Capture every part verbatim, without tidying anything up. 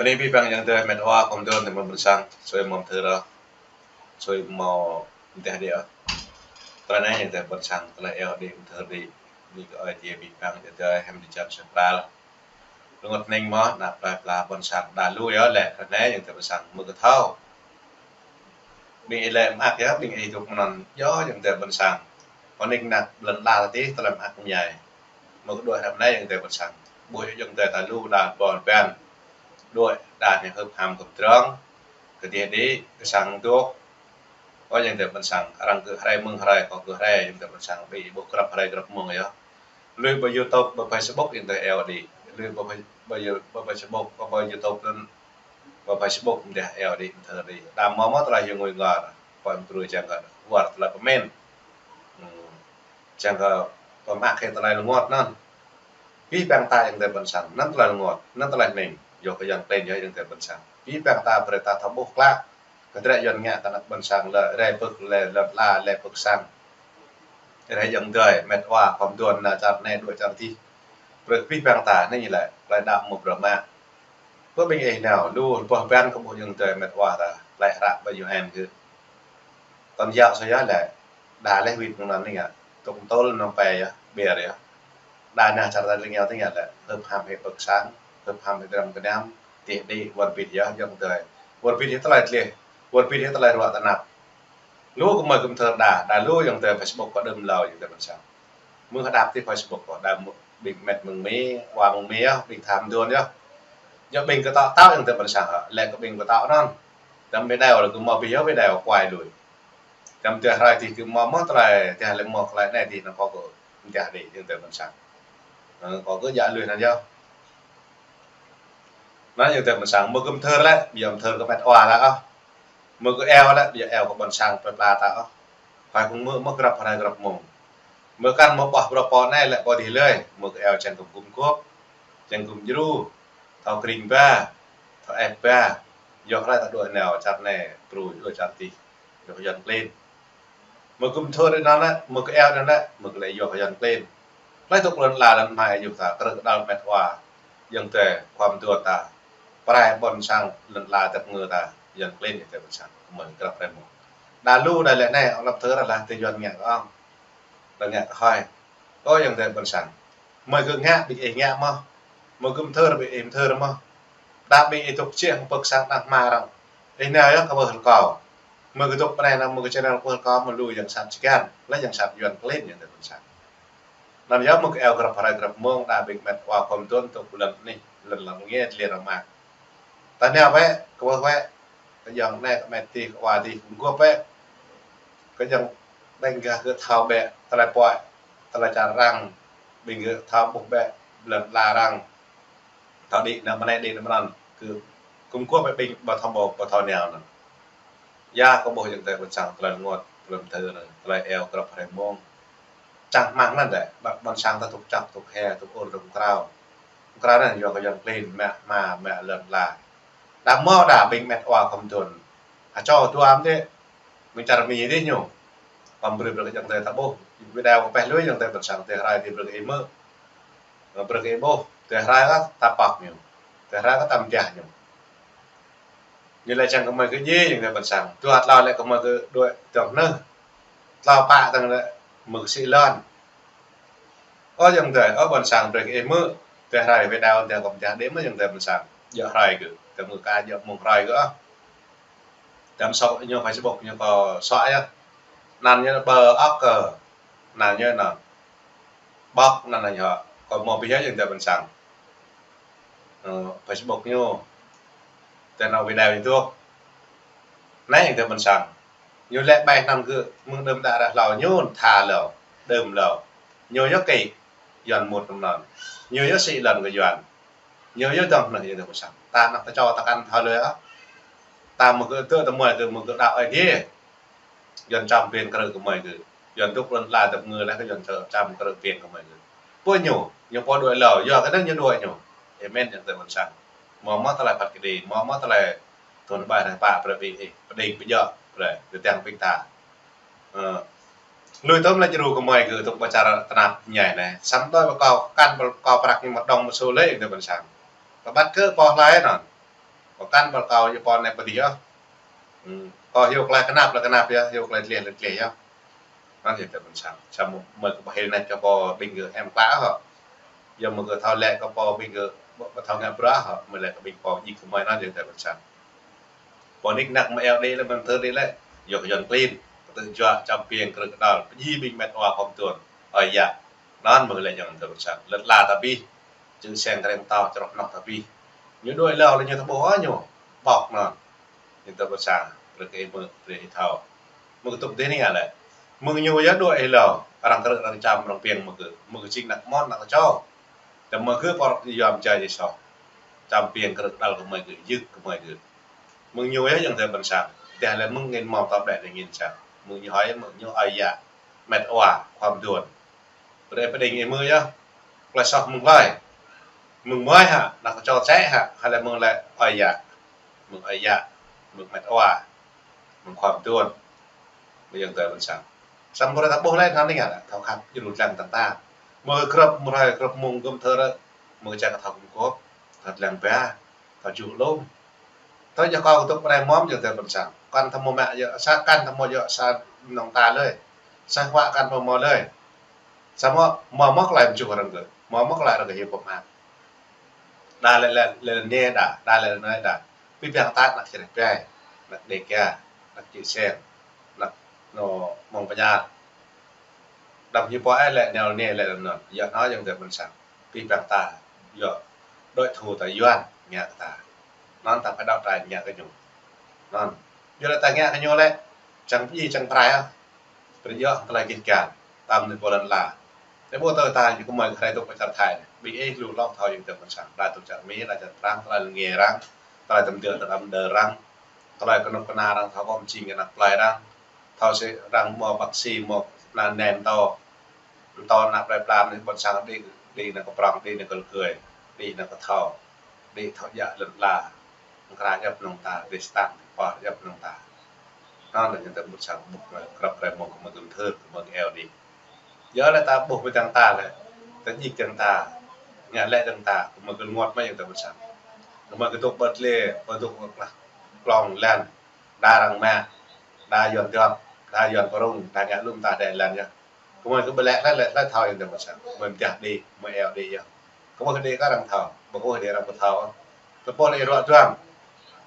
Abih bang ayŏng adơi met wa khŏm dŏ tơ mơ̆n ƀôn sang, sui mơ̆n thơ rŏ, sui mơ̆n teh đĭ ah. Tơlơi anai ayŏng adơi ƀôn sang, tơlơi eo đĭ mơ̆n thơ đĭ, đĭ kơ ơi adơi abih bang ayŏng adơi hăm đĭ čan sui pral. Rơngot hning mơ̆n, ană plơi pla ƀôn sang đa lu yơh lĕ, tơlơi anai ayŏng adơi ƀôn sang mơ̆ kơ thâo. Ƀing ih lĕ mơak yơh, ƀing ih dŏ mơnăn yơh ayŏng adơi ƀôn sang. Kơ nik nak lŏn la tih tơlơi mơak mơñai. Mơ̆ kơ đuaĭ hrăm anai ayŏng adơi ƀôn sang. Ƀuh ayŏng adơi ta lu đa ƀôn ƀan. Đuaĭ đa ñu hơ̆p ham kơp drong. Kơ tih đĭ, kơ sang dŏ. Ơ ayŏng adơi ƀôn sang, arăng kơ hrơi mơ̆ng hrơi, kơ kơ hrơi ayŏng adơi ƀôn sang. Ƀing ih ƀuh grăp hrơi grăp mông yơh. Lui ƀơi YouTube, ƀơi Facebook ayŏng adơi eo đĭ. Lui ƀơi, ƀơi, ƀơi Facebook, ƀơi YouTube anŭn, ƀơi Facebook mơ̆n teh eo đĭ, mơ̆n thơ đĭ. Đa mơ̆ mơ̆ tơlơi yơh ngui ngor, pơ̆n mơ̆ tơlơi čang kơ wơr tơlơi pơmĭn. Hmm. Čang kơ pơmă kơ tơlơi rơngot anŭn. Abih bang ta ayŏng adơi ƀôn sang, anŭn tơlơi rơngot, anŭn tơlơi hning, yua kơ Yuăn klin yơh ayŏng adơi ƀôn sang. Abih bang ta brơi ta thâo ƀuh klă. Kơ drơi Yuăn ngă ta ană ƀôn sang lĕ, rai pơ̆k lĕ lŏn la lĕ pơ̆k sang. Rai ayŏng adơi, met wa, khŏm dŏ nao čar anai, đuaĭ čar tih. Brơi kơ abih bang ta, anai ñu lĕ, tơlơi đaŏ mơ̆ brơi mă. Pơ ƀing ih nao, lu ƀuh ƀan kơ ƀuh ayŏng adơi met wa ta, tơlơi hră ƀơi U N kơ. Tơl yua sô yơh lĕ, đa lĕ wĭt mơ̆ng anŭn anai ngă, tŭk tôl nong pe yơh, ƀiă yơh. Đa nao čar ta lĕ ngeo tơ ngă lĕ, hơ̆p ham hĭ pơ̆k sang, hơ̆p ham hĭ dram gơnam, tih đĭ, wơr bĭt yơh ayŏng adơi. Wơr bĭt yơh tơlơi tleh, wơr bĭt yơh tơlơi ruă tơnap. Lu kơ mơi kơ mơ̆n thơ đa, đa lu ayŏng adơi Facebook kơ đơm hlâo ayŏng adơi ƀôn sang. Mơ̆ hơđăp tih Facebook kơ đa mơ̆ ƀing met mơ̆ng Mi, wa mơ̆ng Mi yơh, ƀing tham dŏ yơh. Yua ƀing kơ tŏ tŏ ayŏng adơi ƀôn sang hă, lĕ kơ ƀing kơ tŏ anŭn. Tơm video lĕ kơ mơ̆ ƀing yơh video kuai lui. Tơm teh hrơi tih kơ mơ̆ mơ̆ tơlơi, teh lĕ mơ̆ tơlơi anai tih nao kơ kơ, teh đĭ ayŏng adơi ƀôn sang. Ơ, kơ kơ djă lui anŭn yơh. Anŭn ayŏng adơi ƀôn sang, mơ̆ kơ mơ̆n thơ lĕ, ƀiă mơ̆n thơ kơ met wa ta ah. Mơ̆ kơ eo lĕ, ƀiă eo kơ ƀôn sang plơi pla ta ah. Khua kơ mơ̆, mơ̆ grăp hrơi grăp mông. Mơ̆ kăn mơ̆ ƀuh brơi pô anai lĕ pô dih lơi, mơ̆ kơ eo čang kơ gum gŏp, čang gum djru, thâo kring ba, thâo ĕp ba, yua kơ rai ta đuaĭ nao čar anai, pru đuaĭ čar tih, yua kơ Yuăn klin. Mơ̆ kơ mơ̆n thơ đĭ anŭn lĕ, mơ̆ kơ eo anŭn lĕ, mơ̆ kơ lĕ yua kơ Yuăn klin. Tơlơi tŭk lŏn la lŏn hmai ayŏng ta, krơ̆k đal met wa, ayŏng adơi, khua mơ̆n dŏ ta. Prai ƀôn sang lŏn la tơp ngơ ta, Yuăn klin ayŏng adơi ƀôn sang, mơ̆ grăp hrơi mông. Đa lu đa lĕ anai, ŏng lăp thơ ră lah tơ Yuăn ngă kơ ŏng. Đa ngă kơ hơi. Ơ ayŏng adơi ƀôn sang. Mơi kơ ngă, ƀing ih ngă mơ̆. Mơi kơ mơ̆n thơ, ƀing ih mơ̆n thơ mơ̆. Đa ƀing ih tŭk čih pơ̆k sang đah hmar răng. Ih nao yơh kơ ƀơi hơl kâo. Mơi kơ tŭk pơnai nao mơi kơ channel ƀơi hơl kâo mơi lu yang sat čơkăn. Lĕ yang sat Yuăn klin ayŏng adơi ƀôn sang. Anŭn yơh mơi kơ eo grăp hrơi grăp mông đa ƀing met wa khŏm dŏ tŭk lŏn anih, lŏn lăng ngĕt lĕ rơmă. Ta nao bĕ, kơ ƀuh bĕ, kơ ayŏng anai, kơ met tih, kơ wa tih, gum gŏp bĕ. Kơ ayŏng ƀing gah kơ thâo bĕ, tơlơi puă, tơlơi čar arăng, ƀing gah thâo ƀuh bĕ, lŏn la arăng. Thâo đĭ nao mơnai đĭ nao mơnăn, kơ gum gŏp bĕ ƀing ƀu thâo ƀuh, ƀu thâo nao anŭn. Yua kơ ƀuh ayŏng adơi ƀôn sang tơlơi rơngot, tơlơi mơ̆n thơ anŭn, tơlơi eo grăp hrơi mông. Čang hmang anŭn lĕ, ƀă ƀôn sang ta tŭk čăp, tŭk he, tŭk ur, tŭk krao. Krao anŭn yua kơ Yuăn klin, mă hma, mă lŏn la. Đa mơ̆ đa ƀing met wa khŏm dŏ. Hơčâo dua mơ̆n tih. Mơ̆ng čar Mi dih ñu. Khŏm brơi brơi kơ ayŏng adơi ta ƀuh. Video kơ pĕh lui ayŏng adơi ƀôn sang teh hrơi tih brơi kơ ih mơ̆. Brơi kơ ih ƀuh. Teh hrơi kơ ta pŏk ñu. Teh hrơi kơ ta mơtiah ñu. Ñu lĕ čang kơ mơi kơ djai ayŏng adơi ƀôn sang. Dua tlâo lĕ kơ mơi kơ đuaĭ tơ̆ng nơh. Tlâo pă tơ̆ng lĕ mơi kơ sĭ lŏn. Ơ ayŏng adơi, ơ ƀôn sang brơi kơ ih mơ̆. Teh hrơi video teh kơ mơtiah đĭ mơ̆ ayŏng adơi ƀôn sang. Djơ̆ hrơi kơ. Tơ̆ng mơi kơ djơ̆ mông hrơi kơ. Tơ̆m sŏk ñu Facebook ñu kơ sŏk yơh. Anăn ñu ƀơ ŏk kơ. Anăn ñu anŭn. Ƀŏk anăn ñu. Kơ mơ̆ ƀing yơh ayŏng adơi ƀôn sang. Ơ, Facebook ñu. Tơ nao video ñu tŭk. Anai ayŏng adơi ƀôn sang. Ñu lĕ ƀai anŭn kơ mơ̆ng đưm đă ră hlâo ñu tha hlâo. Đưm hlâo. Ñu yơh kơ Yuăn mŭt anŭn. Ñu yơh sĭ lŏn kơ Yuăn. Ñu yơh dŏng anŭn ayŏng adơi ƀôn sang. Ta anŭn ta čô ta kăn thâo lơi ah. Ta mơ̆ kơ tơ ta mơi kơ mơ̆ kơ đaŏ ai tiê. Yuăn čăm pĭn krư̆ kơ mơi kơ. Yuăn tŭk lŏn la tơ̆p ngơ lĕ kơ Yuăn čăm krư̆ pĭn kơ mơi kơ. Pô ñu, ñu pô đuaĭ hlâo, yua kơ anŭn ñu đuaĭ ñu. Amen, ayŏng adơi ƀôn sang. Mơ̆ mơ̆ tơlơi phat kơđi, mơ̆ mơ̆ tơlơi thun ƀai rai pă brơi ƀing ih, pơđing pơjŏ brơi, tơdang ƀing ta. Ơ. Lui tơm lĕ djru kơ mơi kơ tŭk ƀơi čar tơnap ñai anai. Samơ̆ đơi ƀơi kâo, kăn ƀơi kâo prăk ñu mơ̆ dŏng mơ̆ sô lĕ ayŏng adơi ƀôn sang. Kơ ƀăt kơ pô hlai anŭn. Kâo kăn ƀu kâo yua pô anai pơdih yơh. Hmm, kâo hyu tơlơi kơnap, tơlơi kơnap yơh, hyu tơlơi gleh, tơlơi gleh yơh. Anŭn yơh tơlơi ƀôn sang. Samơ̆ mơi kơ ƀu hil anai čô pô ƀing gơ̆ hiam klă hŏ. Yua mơi kơ thâo lĕ kơ pô ƀing gơ̆ ƀu, ƀu thâo ngă bruă hŏ, mơi lĕ kơ ƀing pô djik kơ mơi anŭn yơh tơlơi ƀôn sang. Pô nik nak mơi eo đĭ lĕ, mơ̆n thơ đĭ lĕ, yua kơ Yuan klin, kơtư̆ juă, čăm piêng, krư̆ kơđăl, pơdjai ƀing met wa khŏm tuan, ơi yă. Anŭn mơi lĕ yơh tơlơi ƀôn sang. Lŏn la ta abih, čư̆ seng kreng tao, čroh noh ta abih. Ñu đuaĭ hlâo lĕ ñu ta ƀuh hă ñu. Ƀok anŭn. Yơh tơlơi ƀôn sang, brơi kơ ih mơ̆, brơi ih thâo. Mơi kơ tŭk dih anai lĕ. Mơ̆ng ñu yơh đuaĭ hlâo, arăng krư̆, arăng čăm, arăng piêng mơi kơ. Mơi kơ jing nak mơ̆n, nak čô. Tơdah mơi kơ pô yom jai jai soh. Čăm piêng krư̆ kơđăl kơ mơi kơ, djik kơ mơi kơ. Mơ̆ng ñu yơh yơh tơlơi ƀôn sang. Tơdah lĕ mơ̆ng angĭn mơ̆ng tơlơi ƀlĕ lĕ angĭn sang. Mơ̆ng ñu hơi mơ̆ng ñu ơi yă. Met wa, khŏm tuan. Brơi pơđing ih mơi yơh. Tơlơi soh mơ̆ng hlơi. Mơ̆ng mơi hă, nak čô čĕ hă, hă lĕ mơ̆ng lĕ ơi yă. Mơ̆ng ơi yă, mơ̆ng met wa, mơ̆ng khŏm tuan. Mơi yơh tơlơi ƀôn sang. Samơ̆ brơi ta ƀuh lĕ anŭn anai lĕ, thâo khăp, jru lăng tơ̆ng ta. Mơi grăp mơ̆ng hrơi, grăp mông gơ̆m thơ rơ, mơi čang thâo gum gôp, thâo lăng ba, thâo jŭ lŏm. Thâo yua kâo kơtŭk pơrai mơ̆m yơh tơlơi ƀôn sang. Kăn thâo mơ̆ mă yơh, sa kăn thâo mơ̆ yơh, sa nong ta lơi. Sa huă kăn thâo mơ̆ lơi. Samơ̆ mơ̆ mơ̆ tơlơi mơčuh arăng gơ̆. Mơ̆ mơ̆ tơlơi arăng gơ̆ hiăp pơmă. Đa lĕ, lĕ, lĕ anai đa, đa lĕ anai đa. Pih păng ta nak čơreh pai, nak đe kia, nak čư̆ seng, nak nô mơ̆ng pơñar. Đăm hiăp pô ơi lĕ neo anai lĕ anŭn. Yua anŭn yơh tơlơi ƀôn sang. Pih păng ta, yua đối thủ ta Yuan ngă kơ ta. Anŭn ta phải đấu tranh ngă kơ ñu. Anŭn. Yua lĕ ta ngă kơ ñu lĕ, čang pơdjai čang pơrai ah. Brơi yơh tơlơi kih kian, tam ni pô lŏn la. Tơdah ƀu tơl ta, ñu kơ mơi kơ hrơi tŭk pơ čar Thái anai. Ƀing ih lu lŏ thâo yơh tơlơi ƀôn sang. Đa tŭk čar Mi, đa čar Prang, tơlơi lĕ ngă arăng, tơlơi tơm dơ̆ tơm đơ arăng, tơlơi kơnuk kơna arăng thâo kơ mơčing kơ ană plơi arăng. Thâo sĭ arăng mơ̆ bác sĩ mơ̆ ană nem tâo. Tâo ană plơi pla anai ƀôn sang đĭ, đĭ ană kơ prong, đĭ ană kơ lơgơi, đĭ ană kơ thâo, đĭ thâo djă lŏn la. Mơ̆ng krah djŏp nong ta, đĭ stang, pơr djŏp nong ta. Anŭn lĕ ñu tơlơi ƀôn sang ƀuh mơi, grăp hrơi mông kơ mơi gum thơ, kơ mơi eo đĭ. Yua lĕ ta ƀuh mơi tơ̆ng ta lĕ, ta djik tơ̆ng ta, ngă lĕ tơ̆ng ta, kơ mơi gum ngŏt mơi yơh tơlơi ƀôn sang. Kơ mơi kơtŭk ƀơ̆t lĕ, ƀơ̆t tŭk klah, klong lăn, đa arăng mă, đa Yuan tiŏp, đa Yuan pơrŭng, đa ngă lŭm ta đe lăn yơh. Kơ mơi kơ ƀlĕ hlơi hlơi hlơi thâo yơh tơlơi ƀôn sang. Mơi mơtiah đĭ, mơi eo đĭ yơh. Kơ mơi kơ đĭ kơ arăng thâo, ƀu kơ đĭ arăng ƀu thâo. Tơpul ih ruă duăm.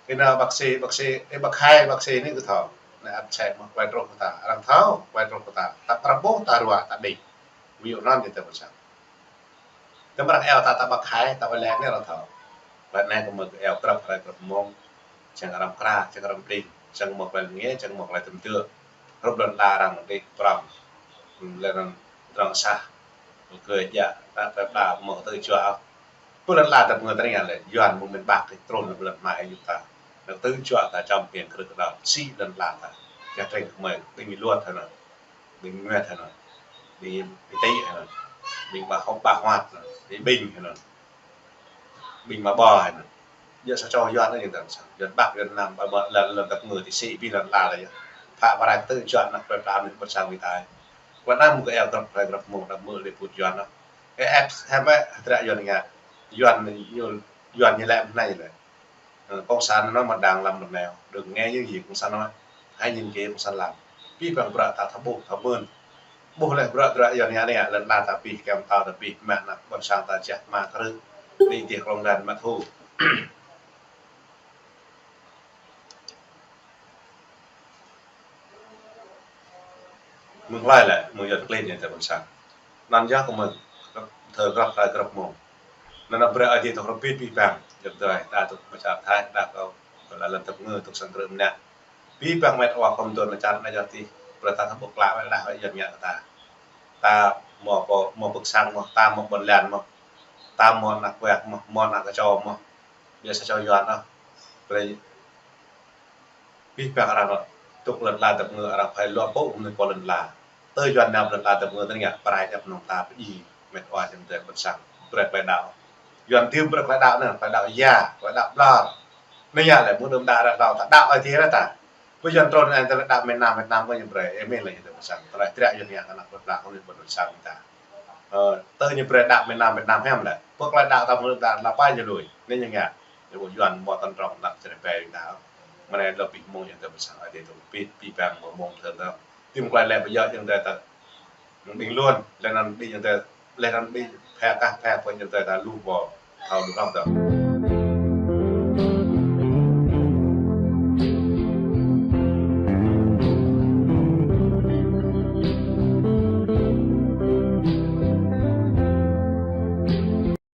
Ih nao bác sĩ, bác sĩ, ih bác hai, bác sĩ anai kơ thâo. Anai ăt čĕ mơ̆, tơlơi truh kơ ta. Arăng thâo, tơlơi truh kơ ta. Ta prăp ƀuh, ta ruă, ta đĭ. Ví dụ anŭn yơh tơlơi ƀôn sang. Tơdah arăng eo ta, ta bác hai, ta ƀlĕ anai arăng thâo. Ƀlĕ anai kơ mơi kơ eo grăp hrơi grăp mông. Čang arăng krah, čang arăng pơđing, čang mơ̆ tơlơi ngă, čang mơ̆ tơlơi tơm dơ̆. Hrup lŏn la arăng đĭ prong. Lĕ arăng, arăng sah. Kơ djă, ta, ta, ta mơ̆ kơtư̆ juă. Pơ lŏn la ta pơngơ̆ tơring lĕ, Yuan mơ̆ng miền Bắc trŭn lŏn mă ih yua ta. Ană kơtư̆ juă ta čăm piêng krư̆ kơđăl, sĭ lŏn la ta. Čang tơring kơ mơi, ƀing luăt hă anŭn. Ƀing Nguyet hă anŭn. Ƀing Tị hă anŭn. Ƀing Ba Hŏp Ba Huat hă anŭn. Ƀing Ƀing hă anŭn. Ƀing Mă Bơ hă anŭn. Yua sa čô Yuan anŭn yơh tơlơi ƀôn sang. Yuan Bắc, Yuan Nam, ƀă mơ̆ lŏn, lŏn dap ngơ ti sĭ, ƀing lŏn la lĕ yơh. Phă pơrai kơtư̆ juă ană plơi pla anai ƀôn sang ƀing ta. Wơ̆t anăm mơ̆ kơ eo grăp hrơi grăp mông, đăm mơ̆ lĕ put Yuan anŭn. Ơ, ĕp, hĕm ĕ, hơdră Yuan ngă. Yuan ñu, Yuan ñu lĕ mơ̆ng anai lĕ. Ơ, cộng sản nó mà đang làm một nẻo, đừng nghe những gì cộng sản nói, hãy nhìn kỹ cộng sản làm. Pih păng bruă ta thâo ƀuh, thâo mơ̆n. Ƀuh lĕ bruă, bruă Yuan ngă anai, lŏn la ta pih, kiăng ta ta pih, mă ană ƀôn sang ta čeh, mă krư̆, đĭ tiah klong lăn, mă thu. Mơ̆ng hlơi lĕ, mơ̆ng Yuan klin yơh tơlơi ƀôn sang. Anŭn yơh kơ mơi, thơ grăp hrơi grăp mông. Anŭn brơi Ơi Adai tŭ hrŏm pit pih păng, yơh tơlơi, đa tŭ mơčar Thái, đa kơ, kơ lŏn dap ngơ, tŭ sang krư̆ mơnă. Pih păng met wa khŏm tuan mơčar anai yơh tih, brơi ta thâo ƀuh klă wơ̆t đah wơ̆t Yuan ngă kơ ta. Ta mơ̆ pô, mơ̆ pơ̆k sang mơ̆, ta mơ̆ ƀôn lan mơ̆, ta mơ̆ ană kuak mơ̆, mơ̆ ană kơčô mơ̆. Yua sa čô Yuan anŭn. Brơi pih păng arăng anŭn. Tŭk lŏn la dap ngơ arăng phải luă pô mơ̆ng pô lŏn la. Tơ Yuan nao lŏn la dap ngơ tơring pơrai djăp nong ta pơdjai met wa čang tơlơi ƀôn sang. Brơi tơlơi đaŏ. Yuan tơm brơi tơlơi đaŏ anŭn, tơlơi đaŏ ia, tơlơi đaŏ ƀlŏr. Anai yơh lĕ mơ̆ng đưm đă arăng đaŏ, ta đaŏ ai tiê ta. Ƀơi Yuan trŭn anai tơlơi đaŏ miền Nam, Việt Nam kơ ñu brơi, ơ mĭn lĕ ñu tơlơi ƀôn sang. Tơlơi hơdră Yuan ngă kơ ană plơi pla kơ ñu ƀôn sang ta. Ơ, tơ ñu brơi đaŏ miền Nam, Việt Nam hiam lĕ. Pơ tơlơi đaŏ ta mơ̆ng đưm đă la pai ñu lui. Anai ñu ngă. Yua ƀu Yuan mơ̆ tơ̆n trong lăp čơreh pĕ ƀing ta. Mơ̆ anai lơ pih mông yang tơ pơsang ai tơ pih, pih pang mơ̆ mông tơ tơ. Tim klai lĕ pơyơr yang tơ tơ. Ƀing luôn, lĕ anăn ƀing yang tơ, lĕ anăn ƀing phe kah phe pơ yang tơ ta lu ƀu thâo lu hloh tơ.